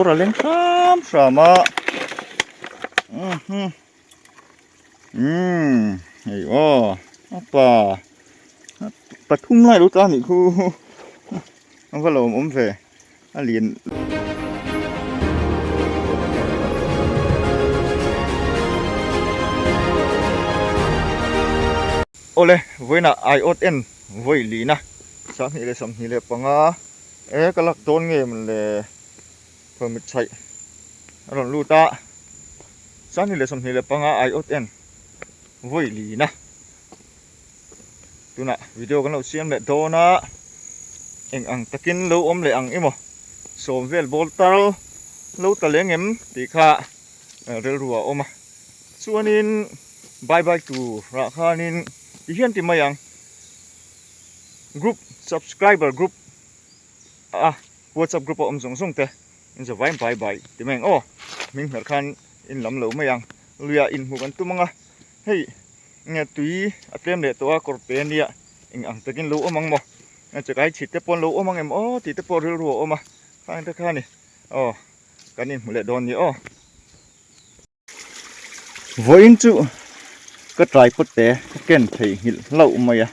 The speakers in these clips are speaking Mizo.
A leng hram hram a umm hei aw a pa pathum lai lo tla anih khu a va lo awm ve a lian. Awle vawiinah aiawt en vawi lina 2025 e ka lak dawn nge le. Permit chhaih a rawn lut a, 2025 aiawt en vawi lina tunah video kan lo siam leh dawn a, eng ang takin lo awm leh ang emaw sawm vel bawl tal lo ta leng em tih kha rilru a awm a, chuanin bye bye turah khanin ti hian ti mai ang group subscriber group a. WhatsApp group a awm zawng zawng te in za vai bai bai ti mai ang aw hming hmer khan in lam lo mai ang luiah inhmuh kan tum ang a hei nge tui a tlem leh tawh a kawr te ania eng ang takin lo awm ang maw nge chakai chhit te pawh an lo awm ang em aw tih te pawh rilru a awm a khang te kha a ni aw kan inhmu leh dawn ni aw. Vawiin chu ka tripod te ka ken theih nghilh hlauh mai a,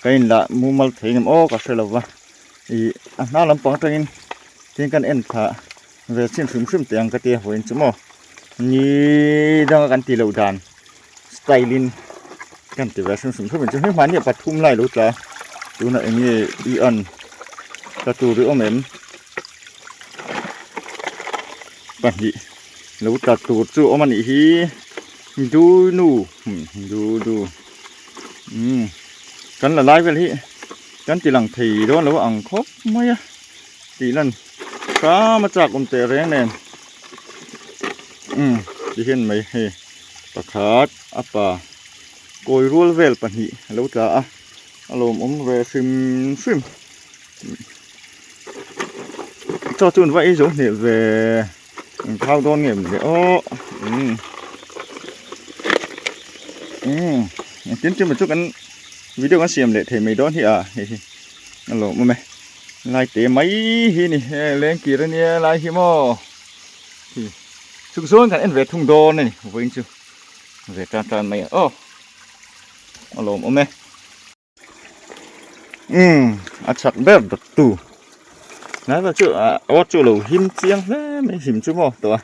ka inlah mumal thei ngem aw ka hre lo va, ih a hna lampang atangin tin kan en thla ve chin hrim hrim teh ang ka tia vawiin chu maw ni danga kan tih loh dan style in kan ti ve hrim hrim hrim chu hei hmani ah pathum lai lo tla tunah eng nge i an tla tur i awm em pahnih. Lo tla tur chu awm a nih hi du nu du du umm kan la lai vel hi kan ti lang thei dawn lo ang khawp mai a tih lan hram a chak awm teh reng nen umm ti hian mai hei pakhat a pa kawi rual vel pahnih a lo tla a a lawmawm ve hrim hrim. Chaw chu an va ei zo hneh ve an thau dawn nge maw le aw umm umm engtin chu chu kan video kan siam leh thei mai dawn hi a hei hi a lawmawm e lai te mai hi ni hei lengkir ania lai hi maw hi chhuk zawn kan en ve thung dawn a ni vawiin chu ve tan tan mai a aw a lawmawm e. Umm a chak ber dawt tu lai vel chu ah aw chu lo him chiang hle mai him chu maw tawh a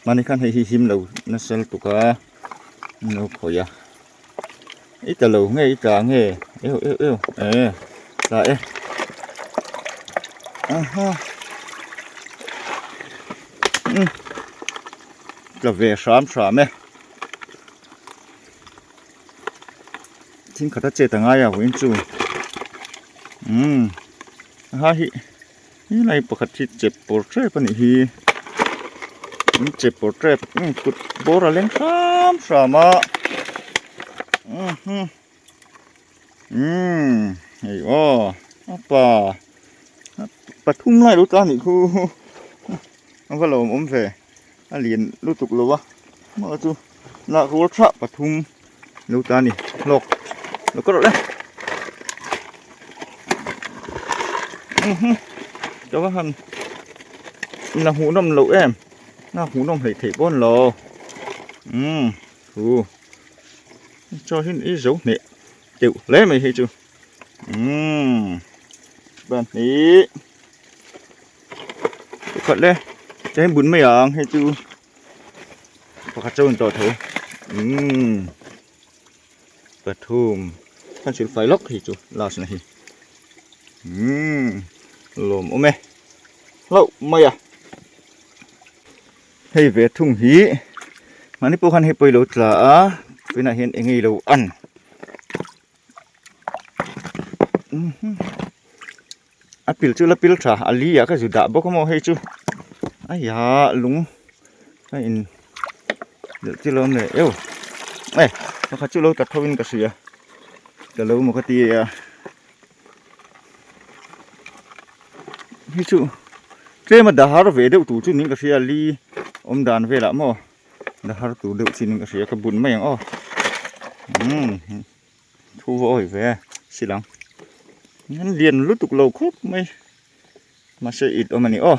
mahni khan hei hi him lo nasa lutuk a an lo khawih a i tla lo nge i tla nge eu eu eu e tla e aha umm tla ve hram hram e. Thing khat a chet a ngai a vawiin chu umm ha hi helai pakhat hi chep pawr tep a nih hi in chep pawr tep umm kut bawr a leng hram hram a umm umm hei aw a pa pathum lai lo tla a nih khu a va lawmawm ve. A lian lutuk lo a hma chu lak rual thah pathum lo ta a ni hlawk lo ka rawh le ka va han la hmuh nawm loh em la hmuh nawm hleih theih pawn lo umm thu chaw hi i zo hneh teuh hle mai hei chu umm pahnih. Pakhat le chai bun mai ang hei chu pakhat chu a rawn tawh tho umm pathum khan sil fai lawk hei chu last na hi umm lawm awm e hlauh mai a hei ve thung hi mahni pawh khan hei pawh i lo tla a tunah hian eng nge i lo an A pil chu la pil tha a li ah ka zu dah bawk a maw hei chu aiah lung a in delh chiah lo awm leh eu e pakhat chu lo tla tho in ka hria ka lo maw ka ti a hei chu tlem a dahar ve deuh tur chu niin ka hria li awm dan velah maw dahar tur deuh chin in ka hria ka bun mai ang aw umm. Thu va awi ve silang an lian lutuk lo khawp mai mahse it awm a ni aw.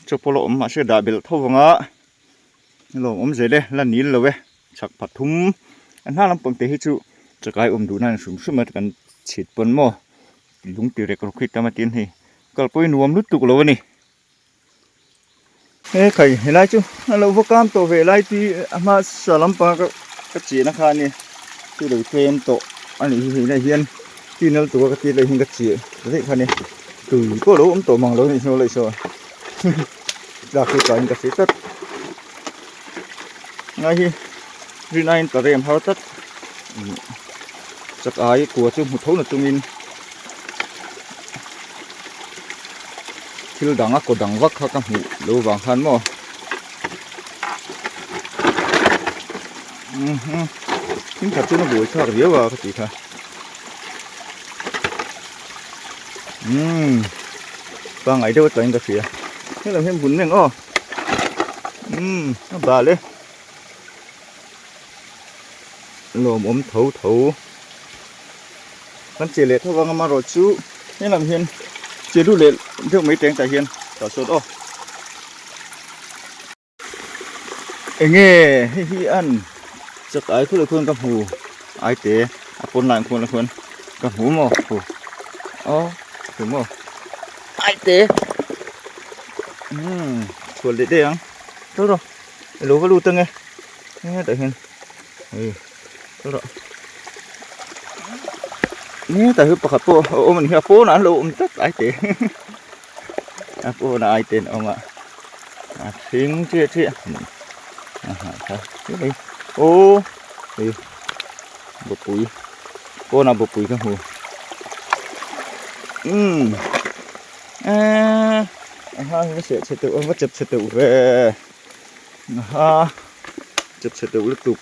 Chaw pawh la awm mahse dah belh tho vang a lawm awm zel e la nil lo e chhak pathum a hna lampang te hi chu chakai awm duh nan hrim hrim a kan chhit pawn maw lung ti rek rawk hi tam a tin hei kalpui nuam lutuk lo a ni. He khai helai chu a lo va kam tawh ve lai tui a hmasa lampanga ka ka chehna kha a nia chu lo tlem tawh a nih hi hei lai hian tui nal tura ka tir lai hian ka cheh ta daih kha a nia tui pawh a lo awm tawh mang lo a nih hnuai laih saw tlak hi tlaiin ka hre tlat ngai hi rin aiin ta rem har tlat chak ai kua chu hmu tho na chungin thil dang a kaw dang vak kha ka hmuh lo vang khan maw thil khat chuan a buai thlak riau a ka tih kha umm pangngai deuh atangin ka hria hello hian bun reng aw umm a bal e lawmawm tho tho kan che leh tho vang amarawh chu helam hian che lut leh deuh mai teng tah hian tah sawn aw enge hei hi an chak ai khulh khuan ka hmu ai te a pawn lai khuan khuan ka hmu maw hu aw hmu maw ai te umm chhuat leh daih ang tawh rawh ilo va lut ange hetah hian hei tawh rawh hetah hian pakhat pawh a awm a ni hi a pawnah an lo awm tlat ai te a pawnah ai te an awm a a hring chiah chiah aw hei bawpui pawnah bawpui ka hmu umm eee a hma hi va seh chhe teuh a va chep chhe teuh ve aha chep chhe teuh lutuk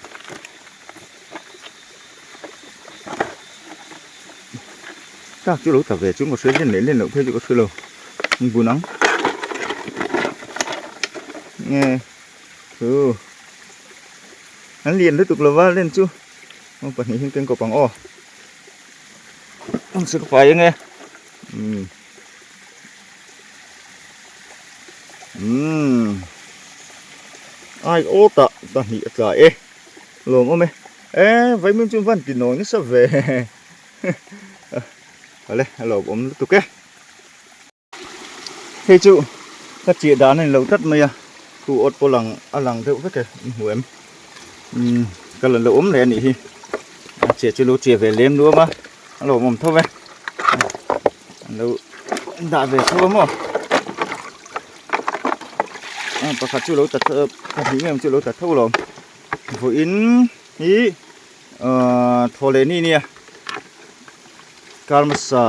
tak chu lo ta ve chu ka hria len leh len loh phei chu ka hre lo bun ang nge chu an lian lutuk lova len chu pahnih hian keng kawp ang aw an sir fai ange umm umm ai aw tah pahnih a tla e lawm awm e e vaimim chu van ti nawi nasa ve awle a lawm awm lutuk e hei chu ka chiah dan a ni lo tlat mai a thu awt pawh lang a lang deuh vek e in hmu em umm ka la lo awm leh a nih hi a chiah chu lo chiah ve lem luam a a lawm awm tho ve an lo dah ve tho a maw pakhat chu lo ta pahnih em chu lo ta tho lawm vawiin hi ahh thaw leh ni nia kar hmasa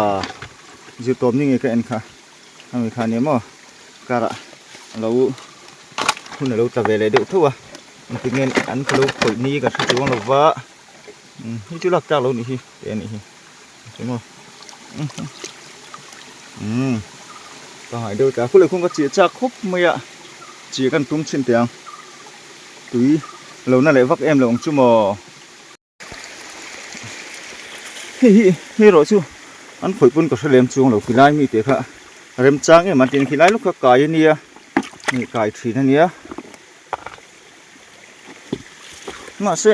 zirtawp ni nge ka en kha hemi kha nia maw karah lo hun alo tla ve leh deuh tho a engtik nge an lo khawih ni ka hre chuang lo va umm hei chu lak tlak lo nih hi teh a nih hi chu maw umm pangngai deuh tla khulai khuan ka chiah chak khawp mai a chiah kan tum chhin teh ang tui lo na leh vak em lo ang chu maw. Hei hi hei erawh chu an khawih pawn ka hre lem chuang lo khilai mi tih kha remchang em an ti khilai lawk kha kai a nia hei kai thin a nia mahse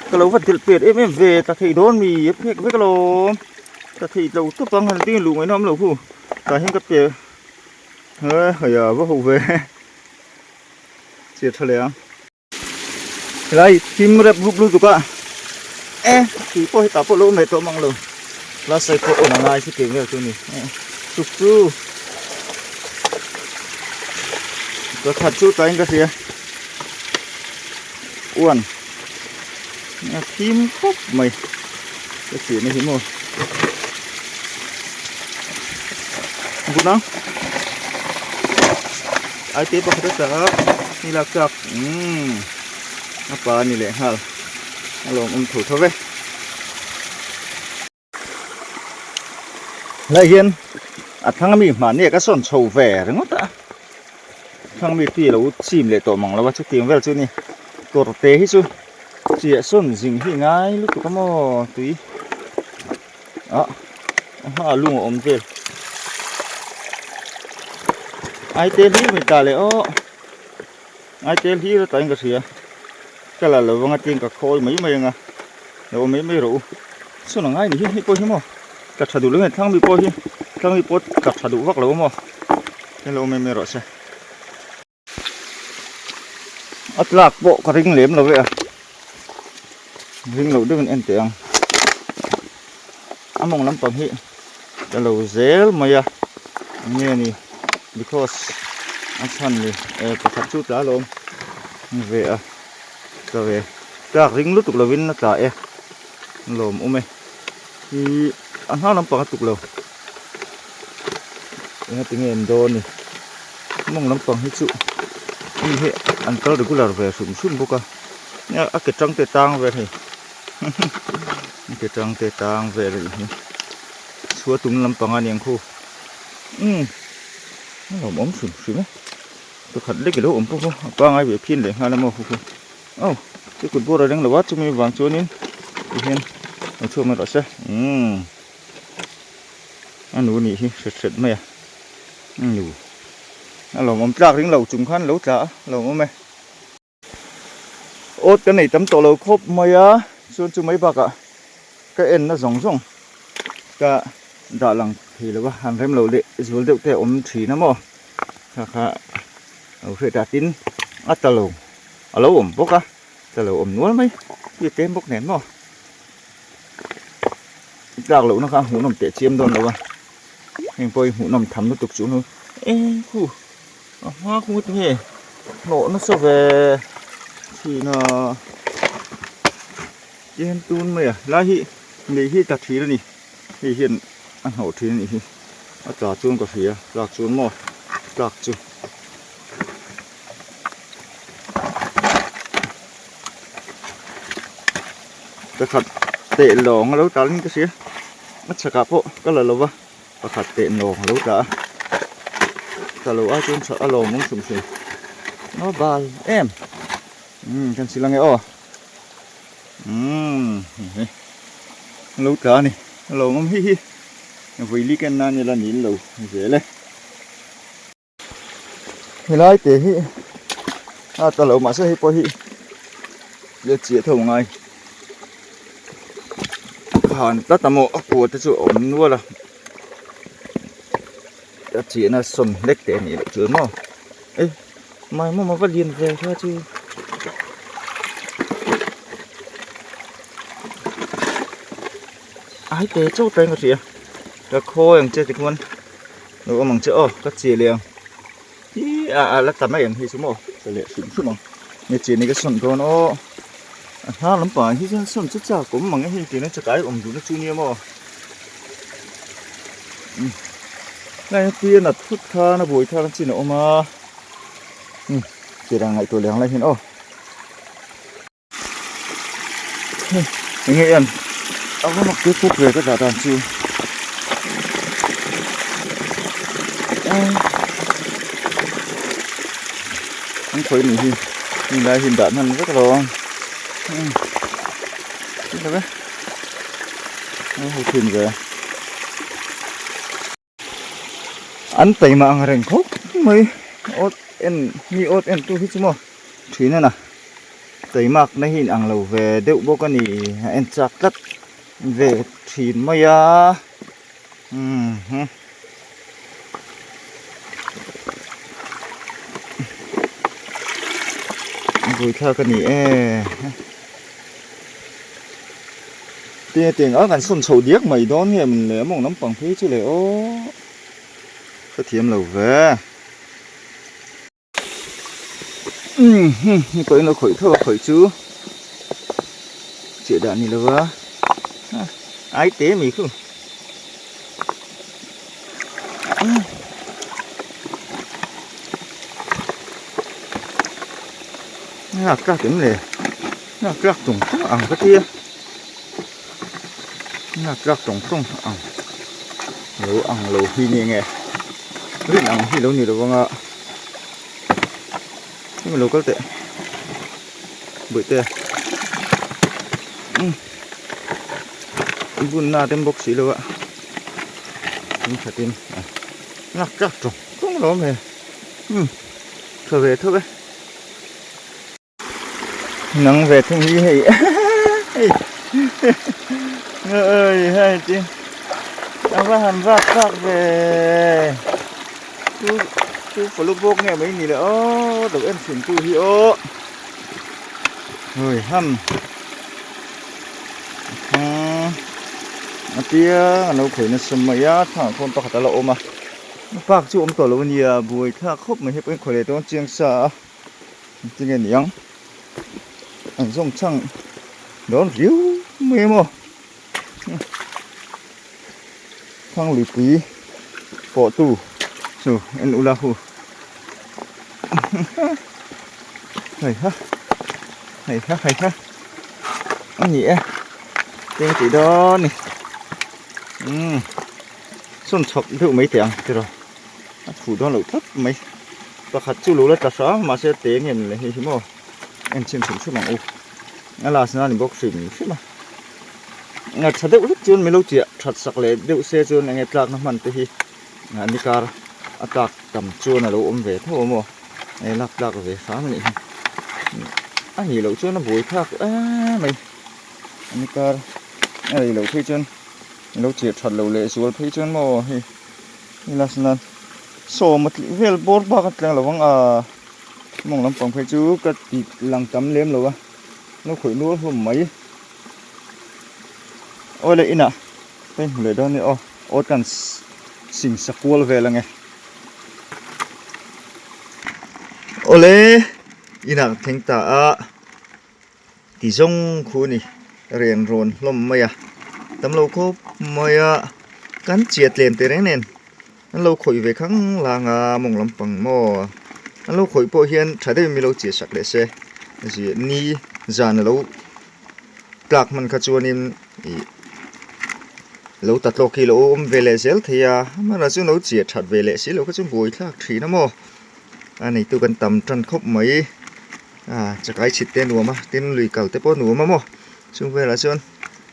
ka lo va delh pet em em ve ta thei dawn mi a phek vek alawm ta thei lo tawp ang han ding luh ngaihna awm lo hu tah hian ka pe he hei a va ho ve chhiat tha leh ang. Helai thim rep rup lutuk a e tui pawh hetah pawh lo awm leh tawh mang lo flashlight pawh on a ngai chu tih vel chu a ni chuk chu ka khat chu tlaiin ka hria uan a thim khawp mai ka chhiahna hi maw vun ang ai te pakhat a tla a ni lak chak umm a pa a ni leh nghal a lawm awm tho tho ve helai hian a thlang ami hmahni ah ka sawn chho ve ringawt a thlang ami tui a lo chim leh tawh mang lo a chutiang vel chu a ni kawr te hi chu chiah sawn zing hi ngai lutuk a maw tui ah a hmaah lung a awm vel. Ai te hlir mai ta leh aw. Ai te hlir a tain ka hria. Ka la lo vanga tin ka khawi mai mai anga. Lo awm mai mai rawh u. Sawn a ngai ni hi hei pawh hi maw. Tla tha duh lo nge thlang mi pawh hi thlang mi pawh tla tha duh vak lo maw. Hei lo awm mai mai rawh se. A tlak pawh ka ring lem lo ve a. Ring loh deuhin en teh ang. A mawng lampang hi ka lo zel mai a. Eng nge ni because a chhan ni eh pakhat chu tla alawm ve a tla ve tlak ring lutuk lovin a tla e lawm awm e ih a hma lampang a tuk lo engati nge an dawn ni. Mawng lampang hi chu mi hi an kal regular ve hrim hrim bawk a a ke tang te tang vel hei a ke tang te tang vel a nih hi chhua tum lampang a niang khu umm a lawmawm hrim hrim e pakhat lek ilo awm bawk a a pangai ve phian leh nghal a maw khu khu aw chu kut bawr a reng lo a chumi vang chuanin tihian lo chhuak mai rawh se umm a nu nih hi hret hret mai a. Nu a lawmawm tlak ring lo chung khan lo tla a lawmawm e. Awt ka nei tam tawh lo khawp mai a chuan chu mai bakah ka en na zawng zawng ka dah lang thei lo va han rem lo leh zual deuh te a awm thin a maw kha kha lo hriat a tin a tla lo a lo awm bawk a tla lo awm nual mai tui a tlem bawk nen maw tlak lohna kha a hmuhnawm teh chiam dawn lo a. Heng pawh hi hmuhnawm tham lutuk chu nu e khu a hma khu ngawt nge hnawh nasa ve thin a tihian tun mai a helai hi lei hi tla thin a ni hei hian a hnawh thin a nih hi a tla chuan ka hria tlak chuan maw tlak chu. Pakhat teh lawng a lo tla in ka hria a chhakah pawh ka la lo va pakhat teh lawng a lo tla a tla lo ai chuan a lawm awm hrim hrim a bal em umm kan sil ange aw umm hei a lo tla a ni a lawm awm hi hi vawi ken nan ila nil lo zel e. Helai te hi a ta lo mahse hei pawh hi let chiah tho ngai han tlat a maw a kua te chu a awm nual a a chiahna sawn hlek te a nih loh chuan maw e mai maw va lian ve kha chu. Ai te chauh tlai ka hria ka khawi ang che tikhuan lo awm ang che aw ka chiah leh ang hi a a la ta mai ang hei chu maw ka leh hrim hrim ang nge chiah ni ka sawn dawn aw a hnar lampang ah hi chuan sawn chu chak awm ang e hei tihna chakai awm duhna chu nia maw umm tlai a tui a nat phut khan a buai thar a chin a awm a umm tirang ngaihtuah leh ang lai hian aw. Enge hian a va mak te puk ve ka dah dan chu an khawi nih hi heng lai hi dah hman vek lo ang a ho thin ve. An taima ang reng khawp mai awt en mi awt en tu hi chu maw thin a na taimak na hi in ang lo ve deuh bawk a ni a en chak tlat ve thin mai a umm buaithlak a ni e. Tinge tiang a kan sawn chhoh diak mai dawn nge min le mawng lampang phei chu le aw ka thiam lo ve umm hum hei pawhin lo khawih tho a khawih chu chiah dah ni lo va ai te mai khu a tlak em le. Nghak tlak tawng tawng ang ka tia nghak tlak tawng tawng ang lo ang lo hi nge nge rin ang hi lo ni lo anga hemi lo kal teh bawihte umm bun na rem bawk si lo a in thatin nghak tlak tawng tawng lo awm e. Umm tha ve tho e. Nang ve thung hi hei hei oi hei ti a va han vak vak ve chu chu pawluk bawk nge mai ni le aw lo en thin tu hi aw oi ham thang a piang a lo khawih nasa mai a thangah khawn pakhat a la awm a park chu awm tawh lo a nia buai thlak khawp mai hei pawh in khawi leh dawn chiang sa a. Tinge niang an zawng chhang dawn riau mai emaw Thangluipui pawh tu chu en ula hu hei ha hei ha hei ha a ni e tinge tih dawn ni umm sawn chhawk deuh mai teh ang tiraw. A chhuh dawn loh tlat mai. Pakhat chu lo la tla hrang mahse te nge ni le hei hi maw en chhin hrim hrim ang u. A last na a ni bawk hrim hrim a. A tha deuh hlek chuan milo chiah that sak leh deuh se chuan enge tlakna hman te hi ni kar a tlak tam chuan a lo awm ve tho a maw enge lak tlak ve hram a nih hi. A nih loh chuan a buai thlak em mai. Ni kar a rei loh phei chuan lo chiah that loh leh zual phei chuan maw hei. Last nan sawm a tlih vel bawr bak a tleng lovang a mawng lampang phei chu ka ti lang tam lem lo a lo khawih nual hlawm mai aw le inah ka inhmu leh dawn nia aw aw kan sing sa kual vel ange awle inah ka thleng ta a. Ti zawng khu a ni rian rawn hlawm mai a tam lo khawp mai a kan chiah tlem teh reng nen an lo khawih ve khang lang a mawng lampang maw an lo khawih pawh hian tha deuhin min lo chiah sak leh se zia ni zan a lo tlak hman kha chuanin ih lo ta tlawk hi lo awm ve leh zel thei a amaherawhchu chu lo chiah that ve leh si lo kha chu buai thlak thin a maw a neitu kan tam tan khawp mai. Ah chakai chhit te a nuam a tin lui kal te pawh a nuam a maw chung velah chuan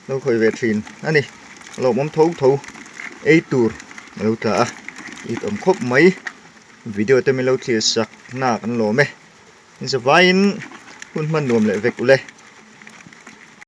lo khawih ve thin a ni a lawmawm tho tho ei tur a lo tla a it awm khawp mai video te min lo thlir sak na kan lawm e in zavaiin hun hman nuam leh vek ule.